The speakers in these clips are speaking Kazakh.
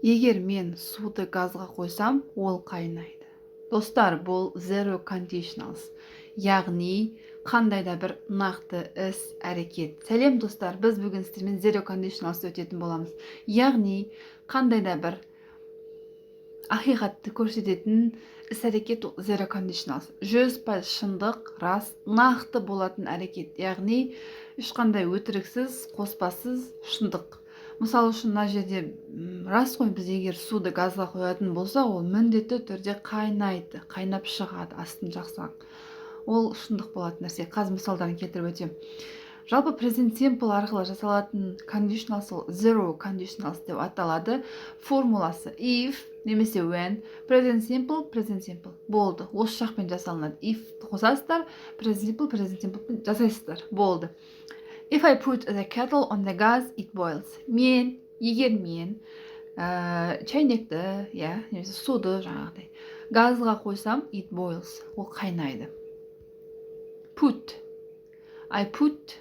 Егер мен суды газға қойсам, ол қайнайды. Достар, бұл zero conditionals, яғни қандай да бір нақты іс әрекет. Сәлем, достар, біз бүгін сіздермен zero conditionals өтетін боламыз. Яғни қандай да бір ақиқатты көрсететін іс әрекет, ол zero conditionals. 100% шындық, рас, нақты болатын әрекет. Яғни ешқандай өтіріксіз, қоспасыз шындық. Мысалы үшін, мына жерде рас қой, біз егер суды газға қоятын болсақ, ол міндетті түрде қайнайды, қайнап шығады астын жақсақ. Ол шындық болатын нәрсе. Қазір мысалдарын келтіріп өтемін. Жалпы present simple арқылы жасалатын conditionals, ол zero conditionals деп аталады. Формуласы if немесе when, present simple, present simple. Болды. Осы жақпен жасалынады. If қосасыздар, present simple, present simple жасайсыздар. Болды. If I put the kettle on the gas, it boils. Мен, егер мен чайнекті, иә, немесе суды жаңағыдай газға қойсам, it boils, ол қайнайды. Put. I put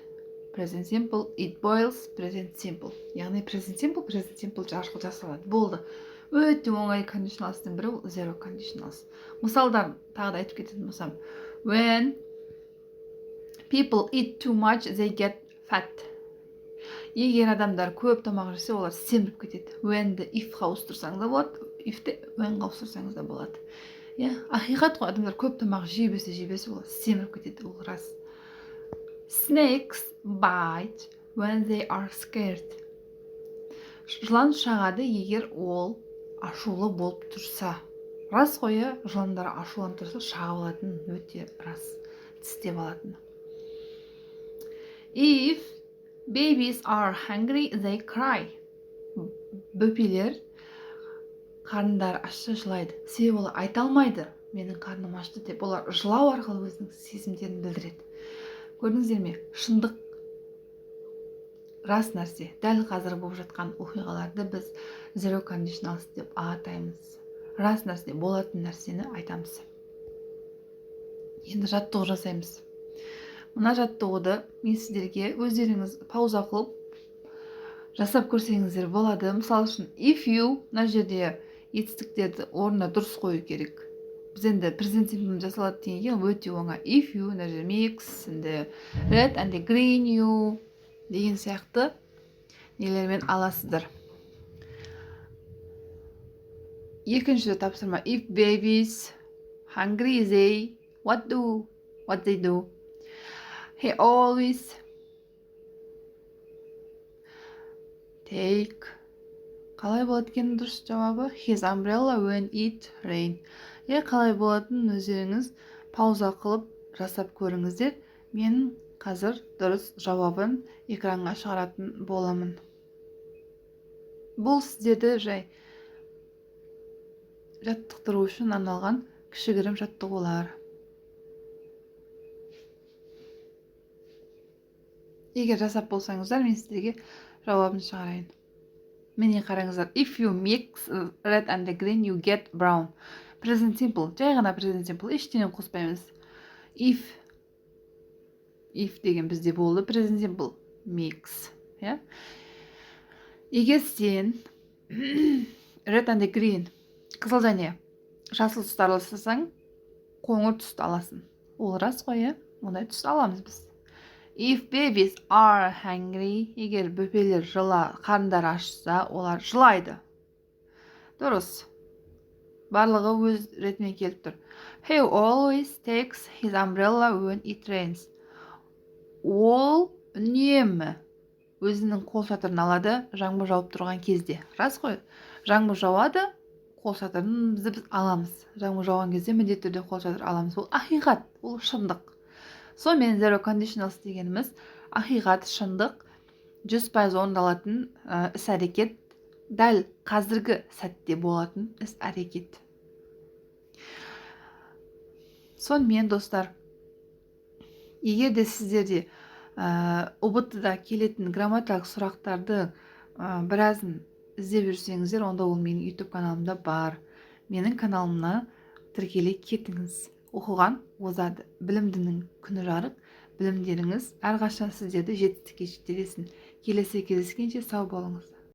present simple, it boils, present simple. Яғни present simple, present simple арқылы жасалады. Болды. Өте оңай conditionals'тың бірі ол zero conditionals. Мысалдар тағы да айтып кететін болсам, when people eat too much, they get fat. Егер адамдар көп тамақ жесе, олар семіріп кетеді. When'ді if-қа ауыстырсаң да болады, if-ті when-ға ауыстырсаңыз да болады. Иә, ақиқат қой, адамдар көп тамақ жей берсе, жей берсе, олар семіріп кетеді, ол рас. Snakes bite when they are scared. Жылан шағады, егер ол ашулы болып тұрса. Рас қой, иә, жыландар ашуланып тұрса, шағып алатын өте рас, тістеп алатын. If babies are hungry, they cry. Бөпелер қарындары ашса, жылайды. Себебі олар айта алмайды, менің қарным ашты деп. Олар жылау арқылы өзінің сезімдерін білдіреді. Көрдіңіздер ме? Шындық, рас нәрсе. Дәл қазір болып жатқан оқиғаларды біз zero conditionals деп атаймыз. Рас нәрсе, болатын нәрсені айтамыз. Енді жаттығу жасаймыз. Мына жаттығуды мен сіздерге, өздеріңіз пауза қылып жасап көрсеңіздер болады. Мысалы үшін, if you, мына жерде етістіктерді орнына дұрыс қою керек. Біз енді present simple жасалады деген өте оңай. If you, мына жерде mix енді red and green you деген сияқты нелермен аласыздар. Екінші тапсырма: if babies hungry, they what do, what they do? He always take, қалай болады екен дұрыс жауабы? His umbrella when it rain. Иә, қалай болатынын өздеріңіз пауза қылып жасап көріңіздер. Мен қазір дұрыс жауабын экранға шығаратын боламын. Бұл сіздерді жай жаттықтыру үшін арналған кішігірім жаттығулар. Егер жасап болсаңыздар, мен сіздерге жауабын шығарайын. Міне, қараңыздар. If you mix red and the green, you get brown. Present simple, жай ғана present simple, ештеңе қоспаймыз. If деген бізде болды, present simple, mix, иә. Егер сен red and the green, қызыл және жасыл түсті араластырсаң, қоңыр түсті аласың. Ол рас қой, иә, ондай түс аламыз біз. If babies are hungry, егер бөпелер қарындары ашса, олар жылайды. Дұрыс. Барлығы өз ретімен келіп тұр. He always takes his umbrella when it rains. Ол үнемі өзінің қол шатырын алады жаңбыр жауып тұрған кезде. Рас қой. Жаңбыр жауады, қол шатырын біз аламыз. Жаңбыр жауған кезде міндетті түрде қол шатыр аламыз. Ол ақиқат, ол шындық. Сонымен zero conditionals дегеніміз ақиқат, шындық, 100% орындалатын іс әрекет, дәл қазіргі сәтте болатын іс әрекет. Сонымен, достар, егер де сіздерде ҰБТ-да келетін грамматикалық сұрақтарды біразын іздеп жүрсеңіздер, онда ол менің YouTube каналымда бар. Менің каналыма тіркеле кетіңіз. Оқыған озады, білімдінің күні жарық, білімдеріңіз әрқашан сіздерді жетістікке жетелесін. Келесі кездескенше сау болыңыздар.